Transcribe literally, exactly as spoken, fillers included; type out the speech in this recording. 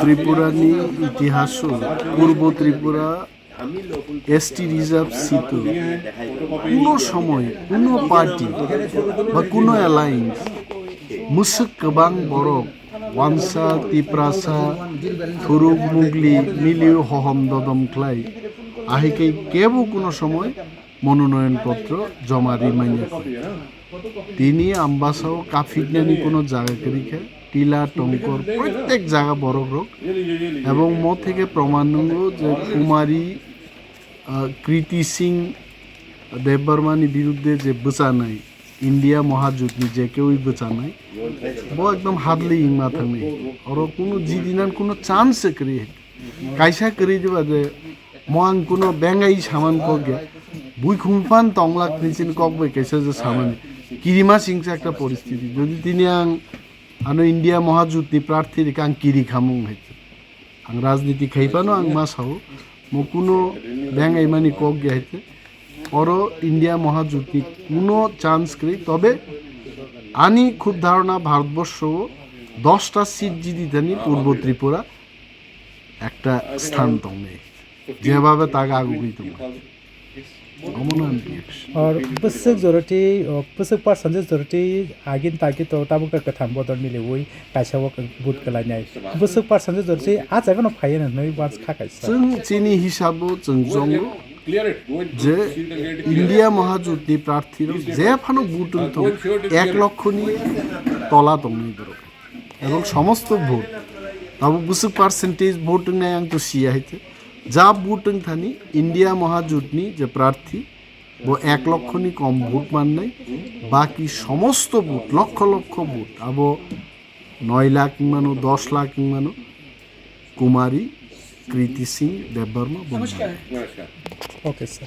Tripura ni itihaso Purbo Tripura S T reserve seat o kuno somoy, kuno party ba kuno alliance, mwswk kwbang borok, Wansa, Tiprasa, Thuruk, Mugli, miliwi hohom dodom khlai, ahaikai kebo kuno somoy mononoyon potro joma ri manya kho. Tini Ambasao kaphiknani kuno jaga kwrwi kha, Tila, Tongkor, protek jaga borok rok. Ebong mo theke proman nungo je Kumari, ah, Kriti Singh Debbarmani birudde je bwchanai, India Mahajutni je kewi bwchanai, bo ekdom hadli wngma thangnai. Oro kuno jidinan kuno chance se kwrwi. Kaisa kwrwi diba je mo ang kuno bengai saman kok ya. Bui khumpan tonglak ni sin kok bai kaisa je samani. Kirima singsa ekta poristiti. Jodi tini ang ano India Mahajutni prarthi rikha ang kiri khamung hai. Ang rajniti khai phano ang ma sao. Mo kuno bengai mani kok ya hai. Oro India Mahajutni kuno chance kwrwi. Tobe ani khub dharona Bharatborsho o doshta seat jidi thani Purbo Tripura ekta sthan tongnai, jebabe taga agugwi tongo. Omono ani reaction. Or bwswk joroti, o, bwswk percentage joroti agin tagi to tabuk ta kwtham bodol miliwi kaisa o vote kwlainai. Bwswk percentage joroti a jaga no phaiya hinwi wans kha kaisa. Chwng chini hisabo chwng jongo je India Mahajutni prarthi rok je phano vote wng thung ek lokho ni tola tongnai borok. Ebong somosto vote. Abo bwswk percentage vote wngnai ang to siya haite. Ja vote wng thani India Mahajutni je prarthi, bo ek lokho ni kom vote mannai. Baki somosto vote, lokho lokho vote. Abo noi lakh wngmano, dos lakh wngmano, Kumari Kriti Singh Debbarma bo mannai. Okay, sir.